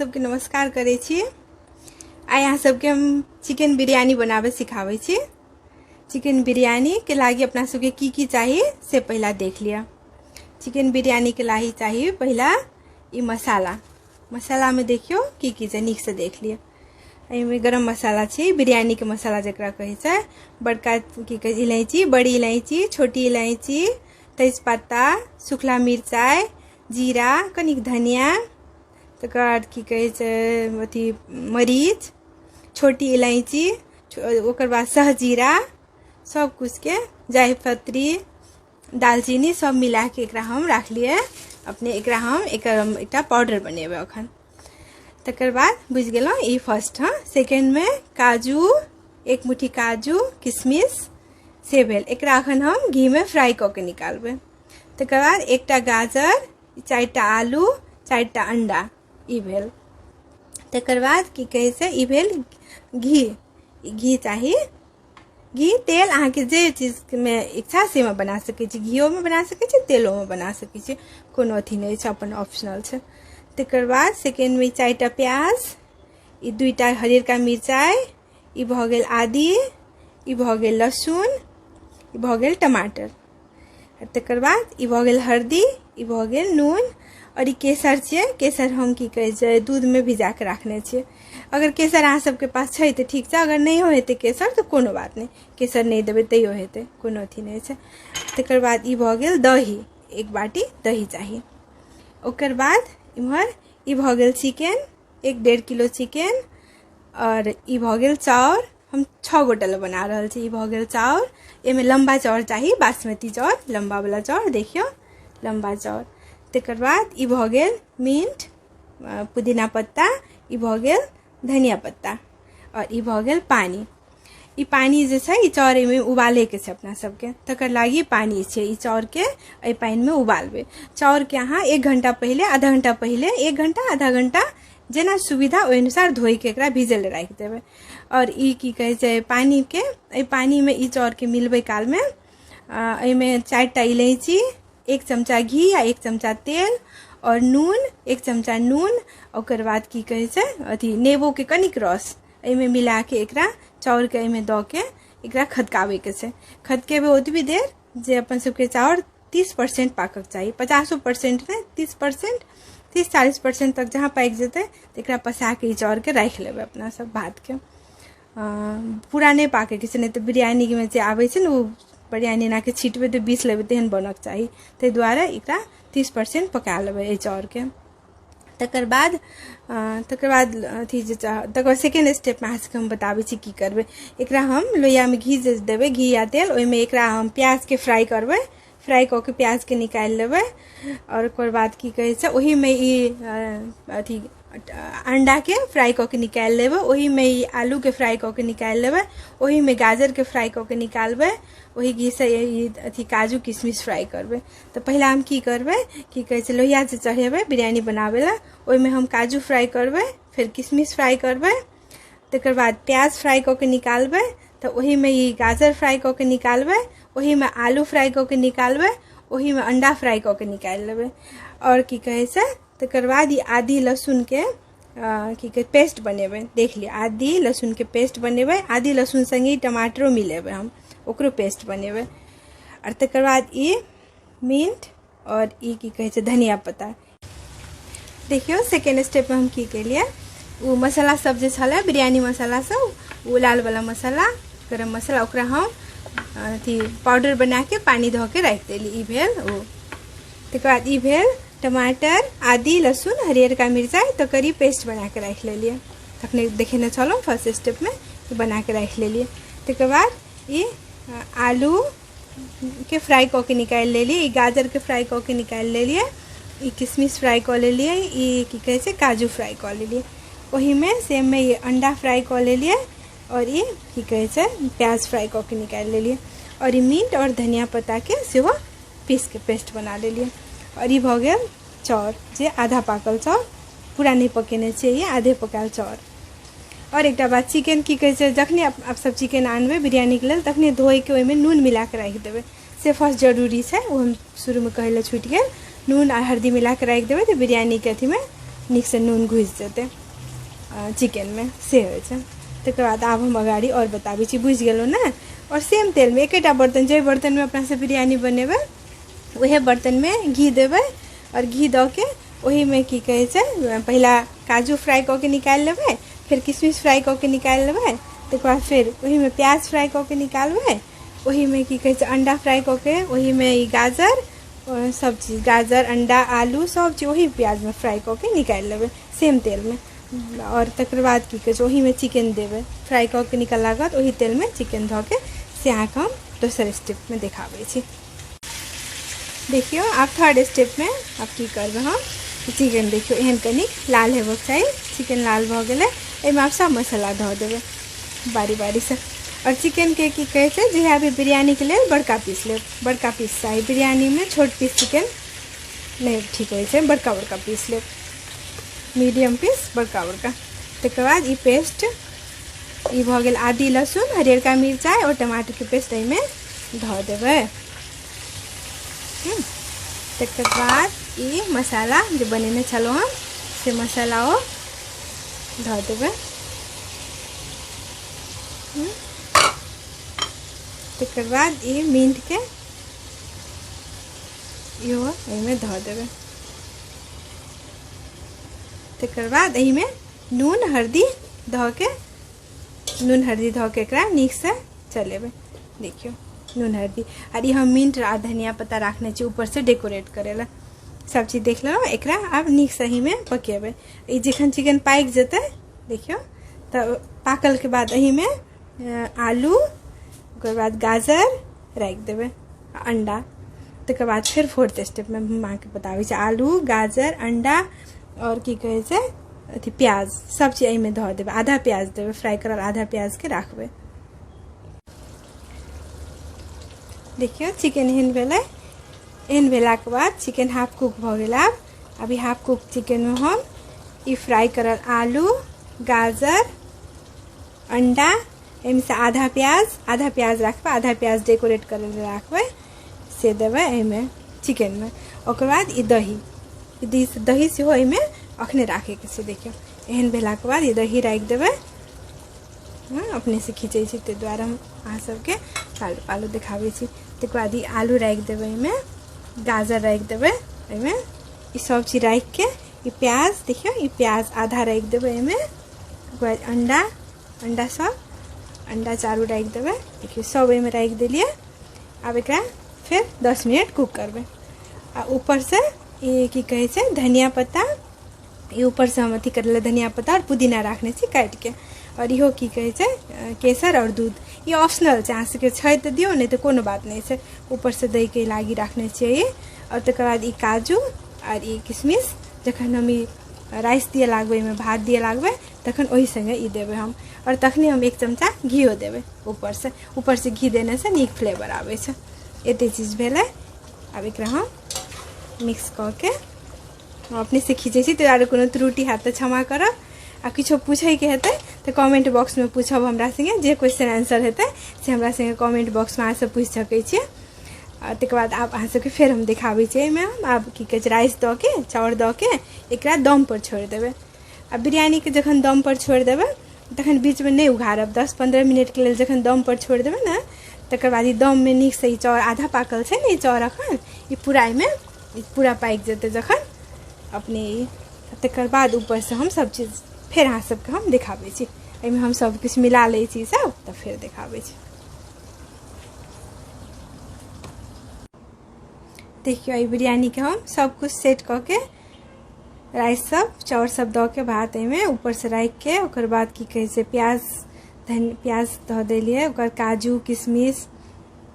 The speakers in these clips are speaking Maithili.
सबके नमस्कार करै छी। आइ अहाँ सबके हम चिकन बिरयानी बनाबे सिखाबै छी। चिकन बिरयानी के लागि अपना सबके की की चाही से पहिला देख लिअ। चिकन बिरयानी के लागि चाही पहिला ई मसाला। मसाला में देखियो की की छै, नीक से देख लिअ। एहिमे गरम मसाला छै, बिरयानी के मसाला जकरा कहै छै, बड़का की कहै इलायची, बड़ी इलायची, छोटी इलायची, तेजपत्ता, सूखला मिरचाइ, जीरा, कनिक धनिया, तकर बाद की कहै छै अथी मरीच, छोटी इलायची, ओकर बाद सहजीरा, सब कुछके जायपत्री, दालचीनी सब मिलाके एकरा हम राखलियै अपने। एकरा हम एकर एकटा पाउडर बनेबै अखन। तकर बाद बुझि गेलहुँ ई फर्स्ट। हँ, सेकेंडमे काजू, एक मुट्ठी काजू किशमिश से भेल। एकरा अखन हम घीमे फ्राई कऽ के निकालबै। तकर बाद एकटा गाजर, 4टा आलू, 4टा अंडा ई भेल। तकर बाद की कहै छै, ई भेल घी। घी चाही, घी तेल अहाँके जे चीजमे इच्छा सेमे बना सकै छी। घिओमे बना सकै छी, तेलोमे बना सकै छी, कोनो अथी नहि छै, अपन ऑप्शनल छै। तकर बाद सेकेंडमे 4टा प्याज, ई 2टा हरियरका मिरचाइ, ई भऽ गेल आदी, ई भऽ गेल लहसुन, ई भऽ गेल टमाटर। तकर बाद ई भऽ गेल हरदी, ई भऽ गेल नून, आओर ई केसर छियै। केसर हम की कहै छै दूधमे भिजा कऽ राखने छियै। अगर केसर अहाँ सबके पास छै तऽ ठीक छै, अगर नहियो हेतै केसर तऽ कोनो बात नहि, केसर नहि देबै तैयो हेतै, कोनो अथी नहि छै। तकर बाद ई भऽ गेल दही, 1 बाटी दही चाही। ओकर बाद इम्हर ई भऽ गेल चिकन, 1-1.5 किलो चिकन, आओर ई भऽ गेल चाउर। हम 6 गोटे लए बना रहल छी। ई भऽ गेल चाउर, एहिमे लम्बा चाउर चाही, बासमती चाउर, लम्बा वाला चाउर, देखियौ लम्बा चाउर। तकर बाद ई भऽ गेल मिंट, पुदीना पत्ता, ई भऽ गेल धनिया पत्ता, आओर ई भऽ गेल पानि। ई पानि जे छै ई चाउर एहिमे उबालैके छै अपना सबके, तकर लागि पानि छै। ई चाउरके एहि पानिमे उबालबै। चाउरके अहाँ 1 घंटा पहिले, आधा घंटा पहिले, 1 घंटा आधा घंटा जेना सुविधा ओहि अनुसार धोइके एकरा भिजै लए राखि देबै। आओर ई की कहै छै पानिके, एहि पानिमे ई चाउरके मिलबै कालमे एहिमे 4टा इलायची, 1 चमचा घी आ 1 चमचा तेल आओर नून, 1 चमचा नून, ओकर बाद की कहै छै अथी नेबोके कनिक रस एहिमे मिलाके एकरा चाउरके एहिमे दऽ के एकरा खदकाबैके छै। खदकेबै ओतबी देर जे अपन सबके चाउर 30% पाकक चाही, 50% नहि, 30%, 30-40% तक जहाँ पाकि जेतै तऽ एकरा पसाके ई चाउरके राखि लेबै अपना सब। भातके पूरा नहि पाकैके छै, नहि तऽ बिरयानीमे जे आबै छै ने ओ बिरयानी एनाके छिटबै तऽ बीस लेबै तेहन बनक चाही, ताहि दुआरे एकरा 30% पका लेबै एहि चाउरके। तकर बाद अथी जे तकर बाद सेकेंड स्टेपमे अहाँ सबके हम बताबै छी की करबै। एकरा हम लोहियामे घी जे देबै, घी या तेल, ओहिमे एकरा हम प्याजके फ्राई करबै। फ्राई कऽ के प्याजके निकालि लेबै। आओर ओकर बाद की कहै छै ओहिमे ई अथी अंडाके फ्राई कऽ के निकालि लेबै, ओहिमे ई आलूके फ्राई कऽ के निकालि लेबै, ओहिमे गाजरके फ्राई कऽ के निकालबै, ओहि घीसँ ई अथी काजू किशमिश फ्राई करबै। तऽ पहिला हम की करबै, की कहै छै लोहिया जे चढ़ेबै बिरयानी बनाबै लए, ओहिमे हम काजू फ्राई करबै, फेर किशमिश फ्राई करबै, तकर बाद प्याज फ्राई कऽ के निकालबै, तऽ ओहिमे ई गाजर फ्राई कऽ के निकालबै, ओहिमे आलू फ्राई कऽ के निकालबै, ओहिमे अंडा फ्राई कऽ के निकालि लेबै। आओर की कहै छै तकर बाद ई आदी लहसुनके की कहै पेस्ट बनेबै। देख लिअ, आदी लहसुनके पेस्ट बनेबै, आदी लहसुन सङ्गे टमाटरो मिलेबै हम, ओकरो पेस्ट बनेबै। आओर तकर बाद ई मिंट आओर ई की कहै छै धनिया पत्ता। देखियौ सेकेंड स्टेपमे हम की केलियै, ओ मसाला सब जे छलै बिरयानी मसाला सब, ओ लाल वाला मसाला, गरम मसाला, ओकरा हम अथी पाउडर बनाके पानि धऽ के राखि देली। ई भेल ओ। तकर बाद ई भेल टमाटर, आदी, लहसुन, हरियरका मिरचाइ, तकर ई पेस्ट बनाके राखि लेलियै। तखने देखेने छलहुँ फर्स्ट स्टेपमे बनाके राखि लेलियै। तकर बाद ई आलू के फ्राई कऽ के निकालि लेलियै, ई गाजरके फ्राई कऽ के निकालि लेलियै, ई किशमिश फ्राई कऽ लेलियै, ई की कहै छै काजू फ्राई कऽ लेलियै, ओहिमे सेममे ई अंडा फ्राई कऽ लेलियै, आओर ई की कहै छै प्याज फ्राई कऽ के निकालि लेलियै, आओर ई मिंट आओर धनिया पत्ताके सेहो पीसके पेस्ट बना लेलियै। आओर ई भऽ गेल चाउर, जे आधा पाकल चाउर, पूरा नहि पकेने छियै, ई आधे पकायल चाउर। आओर एकटा बात, चिकन की कहै छै जखने आप सब चिकन आनबै बिरयानीके लेल तखने धोइके ओहिमे नून मिलाके राखि देबै, से फर्स्ट जरूरी छै, ओ हम शुरूमे कहै लए छूटि गेल। नून आ हरदी मिलाके राखि देबै तऽ बिरयानीके अथीमे नीकसँ नून घुसि जेतै चिकेनमे से होइ छै। तकर बाद आब हम अगाडि आओर बताबै छी। बुझि गेलहुँ ने? आओर सेम तेलमे एकेटा बर्तन, जाहि बर्तनमे अपना सब बिरयानी बनेबै उएह बर्तनमे घी देबै, आओर घी दऽ के ओहिमे की कहै छै, पहिला काजू फ्राइ कऽ के निकालि लेबै, फेर किशमिश फ्राइ कऽ के निकालि लेबै, तकर बाद फेर ओहिमे प्याज फ्राइ कऽ के निकालबै, ओहिमे की कहै छै अंडा फ्राइ कऽ के, ओहिमे ई गाजर सब चीज, गाजर अंडा आलू सब चीज ओही प्याजमे फ्राइ कऽ के निकालि लेबै सेम तेलमे। आओर तकर बाद की कहै छै ओहीमे चिकेन देबै, फ्राइ कऽ के निकाललाके बाद ओही तेलमे चिकेन धऽ के से अहाँके हम दोसर स्टेपमे देखाबै छी। देखियौ आब थर्ड स्टेपमे आब की करबै हम। चिकेन देखियौ एहन कनिक लाल हेबक चाही, चिकेन लाल भऽ गेलै, एहिमे आब सब मसाला धऽ देबै बारी बारीसँ। आओर चिकेनके की कहै छै जहिया भी बिरयानीके लेल बड़का पीस लेब, बड़का पीस चाही बिरयानीमे, छोट पीस चिकेन नहि ठीक होइ छै, बड़का बड़का पीस लेब, मीडियम पीस बड़का बड़का। तकर बाद ई पेस्ट ई भऽ गेल आदि लहसुन हरियरका मिरचाइ आओर टमाटरके पेस्ट एहिमे धऽ देबै। तकर बाद ई मसाला जे बनेने छलहुँ हम से मसाला ओ धऽ देबै। तकर बाद ई मिंटके इहो एहिमे धऽ देबै। तकर बाद एहिमे नून हरदी धऽ के, नून हरदी धऽ के एकरा नीकसँ चलेबै। देखियौ नून हरदी आर ई हम मिंट आ धनिया पत्ता राखने छी ऊपरसँ डेकोरेट करै लए। सब चीज देख लेलहुँ, एकरा आब नीकसँ एहिमे पकेबै। ई जखन चिकन पाकि जेतै देखियौ तऽ पाकलके बाद एहिमे आलू ओकर बाद गाजर राखि देबै आ अंडा। तकर बाद फेर फोर्थ स्टेपमे हम अहाँके बताबै छी। आलू गाजर अंडा आओर की कहै छै अथी प्याज सब चीज एहिमे धऽ देबै। आधा प्याज देबै फ्राइ करल, आधा प्याजके राखबै। देखियौ चिकन एहन भेलै। एहन भेलाके बाद चिकन हाफ कुक भऽ गेल। आब अभी हाफ कुक चिकनमे हम ई फ्राइ करल आलू गाजर अंडा एहिमे आधा प्याज, आधा प्याज राखबै, आधा प्याज डेकोरेट करै लए राखबै से देबै एहिमे चिकनमे। ओकर बाद ई दही, ई दही सेहो एहिमे अखने राखैके छै। देखियौ एहन भेलाके बाद ई दही राखि देबै। हँ अपनेसँ खींचै छी ताहि दुआरे हम अहाँ सबके पालू पालू देखाबै छी। तकर बाद ई आलू राखि देबै एहिमे, गाजर राखि देबै एहिमे, ई सब चीज राखिके ई प्याज देखियौ ई प्याज आधा राखि देबै एहिमे। ओकर बाद अंडा, अंडा सब अंडा चारू राखि देबै। देखियौ सब एहिमे राखि देलियै। आब एकरा फेर 10 मिनट कुक करबै। आ ऊपरसँ ई की कहै छै धनिया पत्ता, ई ऊपरसँ हम अथी करले धनिया पत्ता आओर पुदीना राखने छी काटिके। आओर इहो की कहै छै केसर आओर दूध, ई ऑप्शनल छै, अहाँ सबके छै तऽ दियौ नहि तऽ कोनो बात नहि छै। ऊपरसँ दैके लागी राखने छियै ई। आओर तकर बाद ई काजू आओर ई किशमिश, जखन हम ई राइस दिअ लागबै, एहिमे भात दिअ लागबै तखन ओहि सङ्गे ई देबै हम। आओर तखने हम 1 चमचा घिओ देबै ऊपरसँ। ऊपरसँ घी देनेसँ नीक फ्लेवर आबै छै। एते चीज भेलै। आब एकरा हम मिक्स कऽ के हम अपनेसँ खींचै छी, ताहि दुआरे कोनो त्रुटि हैत तऽ क्षमा करब। आ किछो पूछैके हेतै तऽ कमेंट बॉक्समे पूछब हमरा सङ्गे, जे क्वेश्चन आंसर हेतै से हमरा सङ्गे कमेंट बॉक्समे अहाँ सब पूछि सकै छियै। आ तकर बाद आब अहाँ सबके फेर हम देखाबै छी। एहिमे हम आब की कहै छै राइस दऽ के चाउर दऽ के एकरा दम पर छोड़ि देबै। आ बिरयानीके जखन दम पर छोड़ि देबै तखन बीचमे नहि उघारब, 10-15 मिनटके लेल जखन दम पर छोड़ि देबै ने तकर बाद ई दममे नीकसँ ई चाउर आधा पाकल छै ने ई चाउर एखन, ई पूरा एहिमे ई पूरा पाकि जेतै जखन अपने ई। तकर बाद ऊपरसँ हम सब चीज फेर अहाँ सबके हम देखाबै छी। एहिमे हम सब किछु मिला लै छी सब, तऽ फेर देखाबै छी। देखियौ एहि बिरयानीके हम सब किछु सेट कऽ के राइस सब चाउर सब दऽ के भात एहिमे ऊपरसँ राखिके ओकर बाद की कहै छै प्याज प्याज धऽ देलियै, ओकर काजू किशमिश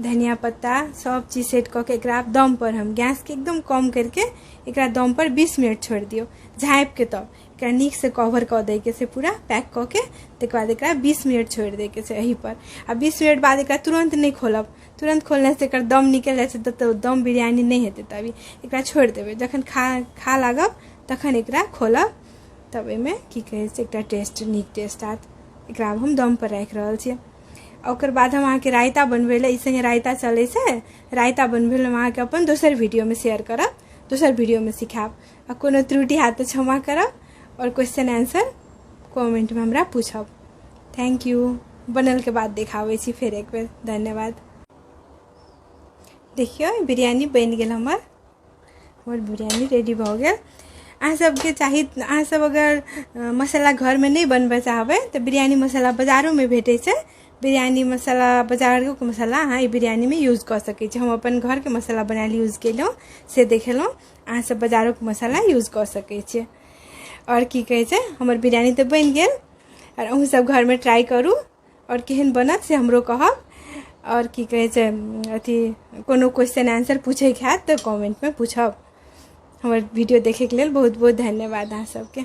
धनिया पत्ता सब चीज सेट कऽ के एकरा दम पर हम गैसके एकदम कम करके एकरा दम पर 20 मिनट छोड़ि दियौ झाँपिके। तब एकरा नीकसँ कवर कऽ दैके छै पूरा पैक कऽ के। तकर बाद एकरा 20 मिनट छोड़ि दैके छै एही पर। आ 20 मिनट बाद एकरा तुरन्त नहि खोलब, तुरन्त खोलनेसँ एकर दम निकलि जाइ छै तऽ दम बिरयानी नहि हेतै। तभी एकरा छोड़ि देबै, जखन खा लागब तखन एकरा खोलब, तब एहिमे की कहै छै एकटा टेस्ट नीक टेस्ट आयत। एकरा आब हम दम पर राखि रहल छियै। ओकर बाद हम अहाँके रायता बनबै लए, ई सङ्गे रायता चलै छै, रायता बनबै लए हम अहाँके अपन दोसर वीडियोमे शेयर करब। दोसर वीडियोमे सिखायब। आ कोनो त्रुटि हैत तऽ क्षमा करब आओर क्वेश्चन आंसर कमेंटमे हमरा पूछब। Thank you. बनलके बाद देखाबै छी फेर एक बेर। धन्यवाद। देखियौ, बिरयानी बनि गेल हमर। हमर बिरयानी रेडी भऽ गेल। अहाँ सबके चाही, अहाँ सब अगर मसाला घरमे नहि बनबऽ चाहबै तऽ बिरयानी मसाला बाजारोमे भेटै छै। बिरयानी मसाला, बाजारोके मसाला अहाँ एहि बिरयानीमे यूज कऽ सकै छी। हम अपन घरके मसाला बनायल यूज केलहुँ से देखेलहुँ। अहाँ सब बाजारोके मसाला यूज कऽ सकै छियै। आओर की कहै छै, हमर बिरयानी तऽ बनि गेल। आओर अहूँ सब घरमे ट्राई करू आओर केहन बनत से हमरो कहब। आओर की कहै छै, अथी कोनो क्वेश्चन आंसर पूछैके हैत तऽ कमेंटमे पूछब। हमर वीडियो देखैके लेल बहुत बहुत धन्यवाद अहाँ सबके।